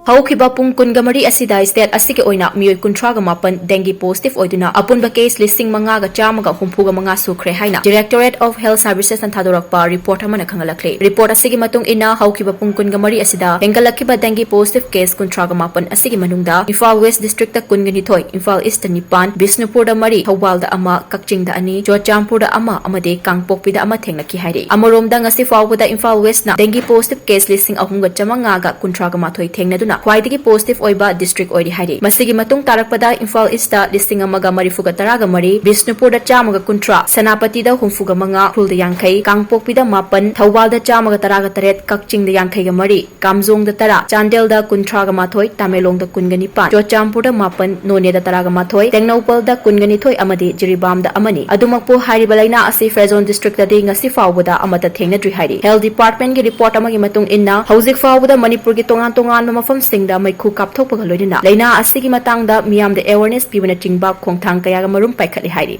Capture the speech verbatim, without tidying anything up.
ꯍꯧꯈꯤꯕ ꯄꯨꯡ ꯀꯨꯟꯒ ꯃꯔꯤ ꯑꯁꯤꯗ state ꯑꯁꯤꯒꯤ ꯑꯣꯏꯅ ꯃꯤꯑꯣꯏ ꯀꯨꯟꯊ꯭ꯔꯥꯒ ꯃꯥꯄꯟ dengue positive ꯑꯣꯏꯗꯨꯅ ꯑꯄꯨꯟꯕ case ꯂꯤꯁꯤꯡ ꯃꯉꯥꯒ ꯆꯥꯝꯃꯒ ꯍꯨꯝꯐꯨꯒ ꯃꯉꯥ ꯁꯨꯈ꯭ꯔꯦ ꯍꯥꯏꯅ Directorate of Health Servicesꯅ ꯊꯥꯗꯣꯔꯛꯄ report ꯑꯃꯅ ꯈꯪꯍꯜꯂꯛꯂꯤ꯫ Report ꯑꯁꯤꯒꯤ ꯃꯇꯨꯡ ꯏꯟꯅ ꯍꯧꯈꯤꯕ ꯄꯨꯡ ꯀꯨꯟꯒ ꯃꯔꯤ ꯑꯁꯤꯗ ꯍꯦꯟꯒꯠꯂꯛꯈꯤꯕ dengue positive case ꯀꯨꯟꯊ꯭ꯔꯥꯒ ꯃꯥꯄꯟ ꯑꯁꯤꯒꯤ ꯃꯅꯨꯡꯗ ꯏꯝꯐꯥꯜ West Districtꯇ ꯀꯨꯟꯒ ꯅꯤꯊꯣꯏ, ꯏꯝꯐꯥꯜ Eastꯇ ꯅꯤꯄꯥꯟ, ꯕꯤꯁꯅꯨꯄꯨꯔꯗ ꯃꯔꯤ, ꯊꯧꯕꯥꯜꯗ ꯑꯃ, ꯀꯛꯆꯤꯡꯗ ꯑꯅꯤ, ꯆꯨꯔꯆꯥꯟꯄꯨꯔꯗ ꯑꯃ ꯑꯃꯗꯤ ꯀꯥꯡꯄꯣꯛꯄꯤꯗ ꯑꯃ ꯊꯦꯡꯅꯈꯤ ꯍꯥꯏꯔꯤ꯫ ꯑꯃꯔꯣꯝꯗ ꯉꯁꯤ ꯐꯥꯎꯕꯗ ꯏꯝꯐꯥꯜ Westꯅ dengue positive case ꯂꯤꯁꯤꯡ ꯑꯍꯨꯝꯒ ꯆꯥꯝꯃꯉꯥꯒ ꯀꯨꯟꯊ꯭ꯔꯥꯒ ꯃꯥꯊꯣꯏ ꯊꯦꯡꯅꯗꯨꯅ ꯈ꯭ꯋꯥꯏꯗꯒꯤ positive ꯑꯣꯏꯕ district ꯑꯣꯏꯔꯤ ꯍꯥꯏꯔꯤ꯫ ꯃꯁꯤꯒꯤ ꯃꯇꯨꯡ ꯇꯥꯔꯛꯄꯗ ꯏꯝꯐꯥꯜ Eastꯇ ꯂꯤꯁꯤꯡ ꯑꯃꯒ ꯃꯔꯤꯐꯨꯒ ꯇꯔꯥꯒ ꯃꯔꯤ, ꯕꯤꯁꯅꯨꯄꯨꯔꯗ ꯆꯥꯝꯃꯒ ꯀꯨꯟꯊ꯭ꯔꯥ, ꯁꯦꯅꯥꯄꯇꯤꯗ ꯍꯨꯝꯐꯨꯒ ꯃꯉꯥ, ꯎꯈ꯭ꯔꯨꯜꯗ ꯌꯥꯡꯈꯩ, ꯀꯥꯡꯄꯣꯛꯄꯤꯗ ꯃꯥꯄꯟ, ꯊꯧꯕꯥꯜꯗ ꯆꯥꯝꯃꯒ ꯇꯔꯥꯒ ꯇꯔꯦꯠ, ꯀꯛꯆꯤꯡꯗ ꯌꯥꯡꯈꯩꯒ ꯃꯔꯤ, ꯀꯥꯝꯖꯣꯡꯗ ꯇꯔꯥ, ꯆꯥꯟꯗꯦꯜꯗ ꯀꯨꯟꯊ꯭ꯔꯥꯒ ꯃꯥꯊꯣꯏ, ꯇꯃꯦꯡꯂꯣꯡꯗ ꯀꯨꯟꯒ ꯅꯤꯄꯥꯟ, ꯆꯨꯔꯆꯥꯟꯄꯨꯔꯗ ꯃꯥꯄꯟ, ꯅꯣꯅꯦꯗ ꯇꯔꯥꯒ ꯃꯥꯊꯣꯏ, ꯇꯦꯡꯅꯧꯄꯜꯗ ꯀꯨꯟꯒ ꯅꯤꯊꯣꯏ ꯑꯃꯗꯤ ꯖꯤꯔꯤꯕꯥꯝꯗ ꯑꯃꯅꯤ꯫ ꯑꯗꯨꯃꯛꯄꯨ ꯍꯥꯏꯔꯤꯕ ꯂꯥꯏꯅꯥ ꯑꯁꯤ Fair Zone Districtꯇꯗꯤ ꯉꯁꯤ ꯐꯥꯎꯕꯗ ꯑꯃꯠꯇ ꯊꯦꯡꯅꯗ꯭ꯔꯤ ꯍꯥꯏꯔꯤ꯫ Health Departmentꯀꯤ report ꯑꯃꯒꯤ ꯃꯇꯨꯡ ꯏꯟꯅ ꯍꯧꯖꯤꯛ ꯐꯥꯎꯕꯗ ꯃꯅꯤꯄꯨꯔꯒꯤ ꯇꯣꯉꯥꯟ ꯇꯣꯉꯥꯟꯕ ꯃꯐꯝꯁꯤꯡꯗ ꯃꯩꯈꯨ ꯀꯥꯞꯊꯣꯛꯄꯒ ꯂꯣꯏꯅꯅ ꯂꯥꯏꯅꯥ ꯑꯁꯤꯒꯤ ꯃꯇꯥꯡꯗ ꯃꯤꯌꯥꯝꯗ awareness ꯄꯤꯕꯅꯆꯤꯡꯕ ꯈꯣꯡꯊꯥꯡ ꯀꯌꯥꯒ ꯃꯔꯨꯝ ꯄꯥꯏꯈꯠꯂꯤ ꯍꯥꯏꯔꯤ꯫